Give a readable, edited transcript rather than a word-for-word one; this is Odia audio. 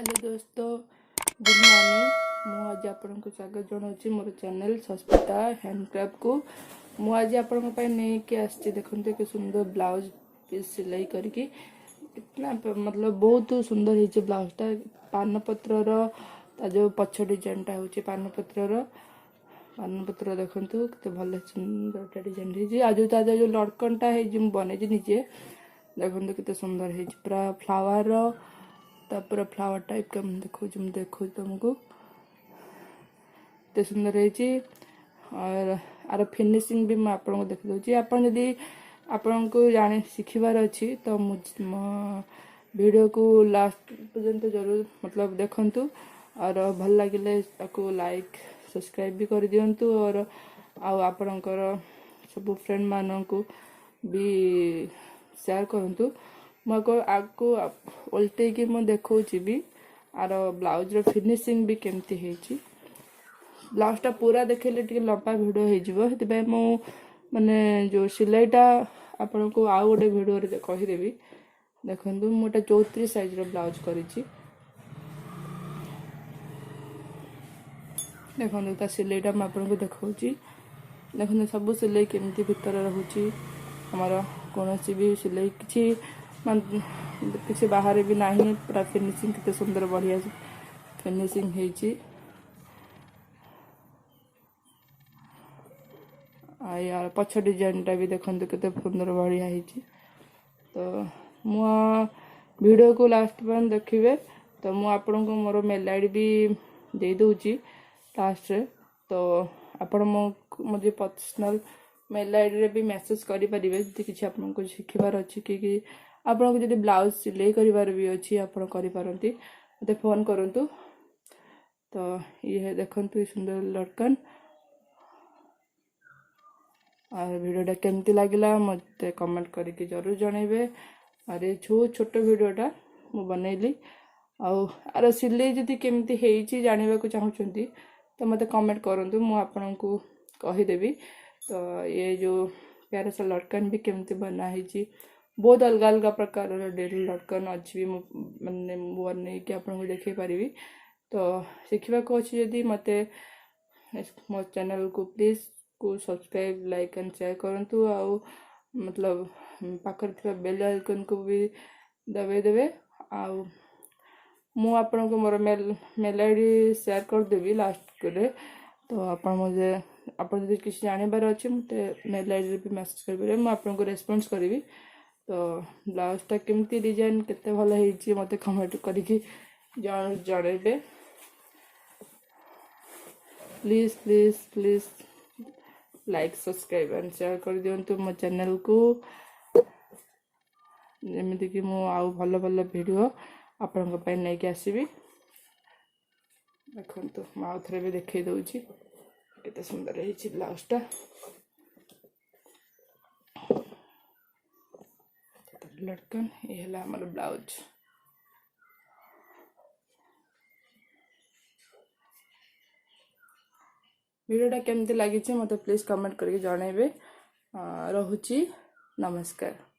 ହ୍ୟାଲୋ ଦୋସ୍ତ, ଗୁଡ୍ ମର୍ଣ୍ଣିଂ। ମୁଁ ଆଜି ଆପଣଙ୍କୁ ସ୍ୱାଗତ ଜଣାଉଛି ମୋର ଚ୍ୟାନେଲ୍ ସସ୍ମିତା ହ୍ୟାଣ୍ଡକ୍ରାଫ୍ଟକୁ। ମୁଁ ଆଜି ଆପଣଙ୍କ ପାଇଁ ନେଇକି ଆସିଛି, ଦେଖନ୍ତୁ ଏକ ସୁନ୍ଦର ବ୍ଲାଉଜ ପିସ୍ ସିଲେଇ କରିକି। କିତନା ମତଲବ ବହୁତ ସୁନ୍ଦର ହେଇଛି ବ୍ଲାଉଜଟା। ପାନପତ୍ରର ତା ଯେଉଁ ପଛ ଡିଜାଇନଟା ହେଉଛି ପାନପତ୍ରର। ପାନପତ୍ର ଦେଖନ୍ତୁ କେତେ ଭଲ ସୁନ୍ଦରଟା ଡିଜାଇନ ହେଇଛି। ଆଉ ଯେଉଁ ତା ଯେଉଁ ଲଟକନଟା ହେଇଛି, ମୁଁ ବନେଇଛି ନିଜେ। ଦେଖନ୍ତୁ କେତେ ସୁନ୍ଦର ହେଇଛି, ପୁରା ଫ୍ଲାୱାରର ତାପରେ ଫ୍ଲାୱାର ଟାଇପ୍ ମୁଁ ଦେଖାଉଛି, ମୁଁ ଦେଖାଉଛି ତୁମକୁ କେତେ ସୁନ୍ଦର ହେଇଛି। ଆର ଫିନିସିଂ ବି ମୁଁ ଆପଣଙ୍କୁ ଦେଖିଦେଉଛି। ଆପଣ ଯଦି ଆପଣଙ୍କୁ ଜାଣି ଶିଖିବାର ଅଛି ତ ମୁଁ ମୋ ଭିଡ଼ିଓକୁ ଲାଷ୍ଟ ପର୍ଯ୍ୟନ୍ତ ଜରୁର ମତଲବ ଦେଖନ୍ତୁ। और ଭଲ ଲାଗିଲେ ତାକୁ ଲାଇକ୍ ସବସ୍କ୍ରାଇବ୍ ବି କରିଦିଅନ୍ତୁ और ଆଉ ଆପଣଙ୍କର ସବୁ ଫ୍ରେଣ୍ଡମାନଙ୍କୁ ବି ସେୟାର କରନ୍ତୁ। ମୁଁ ଆଗକୁ ଓଲଟେଇକି ମୁଁ ଦେଖାଉଛି ବି ଆର ବ୍ଲାଉଜର ଫିନିସିଂ ବି କେମିତି ହେଇଛି। ବ୍ଲାଉଜଟା ପୁରା ଦେଖେଇଲେ ଟିକେ ଲମ୍ବା ଭିଡ଼ିଓ ହେଇଯିବ, ସେଥିପାଇଁ ମୁଁ ମାନେ ଯେଉଁ ସିଲେଇଟା ଆପଣଙ୍କୁ ଆଉ ଗୋଟେ ଭିଡ଼ିଓରେ କହିଦେବି। ଦେଖନ୍ତୁ, ମୁଁ ଏଇଟା 34 ସାଇଜ୍ର ବ୍ଲାଉଜ କରିଛି। ଦେଖନ୍ତୁ, ତା ସିଲେଇଟା ମୁଁ ଆପଣଙ୍କୁ ଦେଖାଉଛି। ଦେଖନ୍ତୁ ସବୁ ସିଲେଇ କେମିତି ଭିତରେ ରହୁଛି ଆମର, କୌଣସି ବି ସିଲେଇ କିଛି କିଛି ବାହାରେ ବି ନାହିଁ। ପୁରା ଫିନିସିଂ କେତେ ସୁନ୍ଦର ବଢ଼ିଆ ଫିନିସିଂ ହେଇଛି। ଆଉ ୟାର ପଛ ଡିଜାଇନଟା ବି ଦେଖନ୍ତୁ କେତେ ସୁନ୍ଦର ବଢ଼ିଆ ହେଇଛି। ତ ମୁଁ ଭିଡ଼ିଓକୁ ଲାଷ୍ଟ ପର୍ଯ୍ୟନ୍ତ ଦେଖିବେ। ତ ମୁଁ ଆପଣଙ୍କୁ ମୋର ମେଲ୍ I D ବି ଦେଇଦେଉଛି ଲାଷ୍ଟରେ। ତ ଆପଣ ମୋ ମୋ ଯେ ପର୍ସନାଲ୍ ମେଲ୍ ଆଇଡ଼ିରେ ବି ମେସେଜ୍ କରିପାରିବେ, ଯଦି କିଛି ଆପଣଙ୍କୁ ଶିଖିବାର ଅଛି କି ଆପଣଙ୍କୁ ଯଦି ବ୍ଲାଉଜ୍ ସିଲେଇ କରିବାର ବି ଅଛି, ଆପଣ କରିପାରନ୍ତି। ମୋତେ ଫୋନ୍ କରନ୍ତୁ। ତ ଇଏ ଦେଖନ୍ତୁ ଏ ସୁନ୍ଦର ଲଟକନ। ଆଉ ଭିଡ଼ିଓଟା କେମିତି ଲାଗିଲା ମୋତେ କମେଣ୍ଟ କରିକି ଜରୁର ଜଣାଇବେ। ଆଉ ଏ ଛୋଟ ଭିଡ଼ିଓଟା ମୁଁ ବନେଇଲି। ଆଉ ଆର ସିଲେଇ ଯଦି କେମିତି ହେଇଛି ଜାଣିବାକୁ ଚାହୁଁଛନ୍ତି ତ ମୋତେ କମେଣ୍ଟ କରନ୍ତୁ, ମୁଁ ଆପଣଙ୍କୁ କହିଦେବି। ତ ଇଏ ଯେଉଁ ପ୍ୟାରା ସା ଲଟକନ ବି କେମିତି ବନା ହେଇଛି, ବହୁତ ଅଲଗା ଅଲଗା ପ୍ରକାରର ଡେଲି ଲଟକନ ଅଛି ବି, ମୁଁ ମାନେ ମୁଁ ବନେଇକି ଆପଣଙ୍କୁ ଦେଖେଇ ପାରିବି। ତ ଶିଖିବାକୁ ଅଛି ଯଦି ମୋତେ ମୋ ଚ୍ୟାନେଲକୁ ପ୍ଲିଜ୍ କୁ ସବସ୍କ୍ରାଇବ୍, ଲାଇକ୍ ଆଣ୍ଡ ସେୟାର କରନ୍ତୁ। ଆଉ ମତଲବ ପାଖରେ ଥିବା ବେଲ୍ ଆଇକନ୍କୁ ବି ଦବାଇ ଦେବେ। ଆଉ ମୁଁ ଆପଣଙ୍କୁ ମୋର ମେଲ୍ I D share କରିଦେବି ଲାଷ୍ଟରେ। ତ ଆପଣ ମୋତେ ଆପଣ ଯଦି କିଛି ଜାଣିବାର ଅଛି ମୋତେ ମେଲ୍ ଆଇଡ଼ିରେ ବି ମେସେଜ୍ କରିପାରିବେ, ମୁଁ ଆପଣଙ୍କୁ ରେସ୍ପନ୍ସ କରିବି। ତ ବ୍ଲାଉଜଟା କେମିତି ଡିଜାଇନ୍ କେତେ ଭଲ ହେଇଛି ମୋତେ କମେଣ୍ଟ କରିକି ଜଣାଇବେ। Please please please like, subscribe and share କରିଦିଅନ୍ତୁ ମୋ ଚ୍ୟାନେଲକୁ, ଯେମିତିକି ମୁଁ ଆଉ ଭଲ ଭଲ ଭିଡ଼ିଓ ଆପଣଙ୍କ ପାଇଁ ନେଇକି ଆସିବି। ଦେଖନ୍ତୁ, ମୁଁ ଆଉ ଥରେ ବି ଦେଖେଇ ଦେଉଛି କେତେ ସୁନ୍ଦର ହେଇଛି ବ୍ଲାଉଜଟା। ଲଟକନ ଇଏ ହେଲା ଆମର ବ୍ଲାଉଜ। ଭିଡ଼ିଓଟା କେମିତି ଲାଗିଛି ମୋତେ ପ୍ଲିଜ୍ କମେଣ୍ଟ କରିକି ଜଣାଇବେ। ରହୁଛି, ନମସ୍କାର।